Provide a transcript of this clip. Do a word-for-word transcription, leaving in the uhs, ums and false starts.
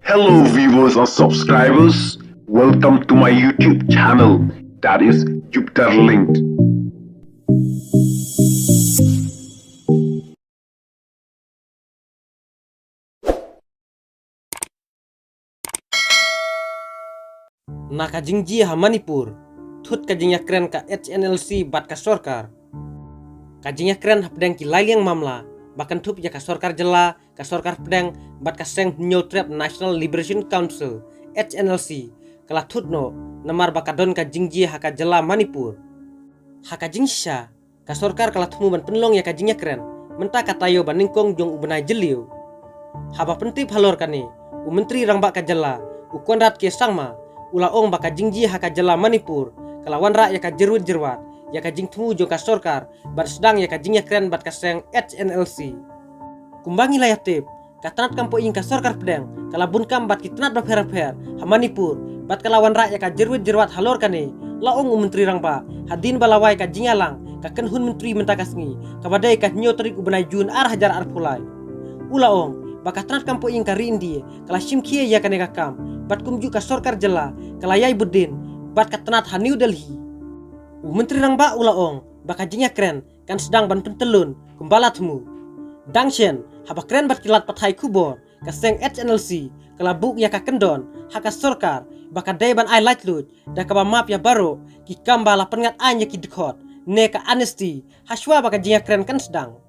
Hello viewers and subscribers, welcome to my YouTube channel, that is Jupiter Linked. Na ka jingjia ha Manipur, thut ka jingïakren ka H N L C bad ka sorkar. Ka jingïakren hapdeng ki lailiang mamla ba kynthup ïa ka sorkar jylla, ka sorkar pdeng bad ka seng Hynñiewtrep National Liberation Council, H N L C, ka la thut noh namar ba ka don ka jingjia ha ka jylla Manipur. Ha ka jingshisha, ka sorkar ka la thmu ban pynlong ïa ka jingïakren mynta ka taïew ba nyngkong jong u bnai Jylliew. Haba pyntip halor kane, u Myntri Rangbah ka jylla, u Conrad K Sangma, u la ong ba ka jingjia ha ka jylla Manipur ka la wanrah ïa ka jyrwit jyrwat ïa ka jingthmu jong ka sorkar ban sdang ïa ka jingïakren bad ka seng H N L C. Kumba ngi la ïatip, ka tnat kam poi ïing ka sorkar pdeng ka la bun kam bad ki tnat bapher bapher ha Manipur bad ka la wanrah ïa ka jyrwit jyrwat halor kane, la ong u Myntri Rangbah hadien ba la wai ka jingïalang ka kynhun myntri mynta ka sngi, kaba dei ka hynñiew tarik u bnai Jun ar hajar arphew lai. U la ong ba ka tnat kam poi ïing ka ri India ka la shim khia ïa kane ka kam bad kumjuh ka sorkar jylla ka la ïai bud dien bad ka tnat ha New Delhi. U Myntri Rangbah u la ong ba ka jingïakren kan sdang ban pyntyllun kumba la thmu. Dang shen, haba kren bad ki lad pathai khubor, ka seng H N L C ka la buh ïa ka kyndon ha ka sorkar ba ka dei ban ai laitluid da kaba map ïa baroh ki kam ba la pynngat aiñ ïa ki dkhot ne ka amnesty hashwa ba ka jingïakren kan sdang.